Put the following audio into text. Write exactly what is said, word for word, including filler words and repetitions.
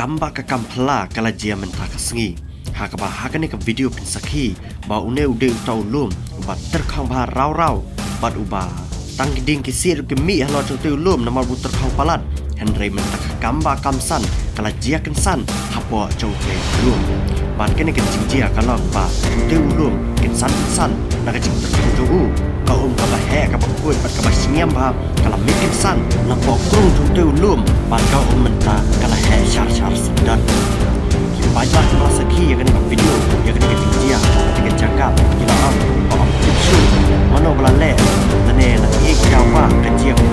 Kam ba ka kam phylla ka la jia mynta ka sngi, ha kaba ha kane ka video phin sakhi ba une u dei uta u lum uba tyrkhong bha raw raw bad uba tang ki dieng ki siej ruh kim mih halor jong utei u lum namar ba u tyrkhong palat. Hynrei mynta ka kam ba kam san ka la jia kynsan hapoh jong utei u lum. Bad kane ka jingjia ka long ba utei u lum kynsan kynsan na ka jingtyrkhong jong u, ka um kaba heh kaba khuid bad kaba shngiam bha ka la mih kynsan napoh krung jong utei u lum bad ka um mynta ka la heh shar shar sdang. Ki paidbah kiba la sakhi ïa kane ka video, ïa kane ka jingjia, ïa kane ka jaka, ki la ong ba ym tip shuh mano ba la leh lane na kiei ki daw ba ka jia ka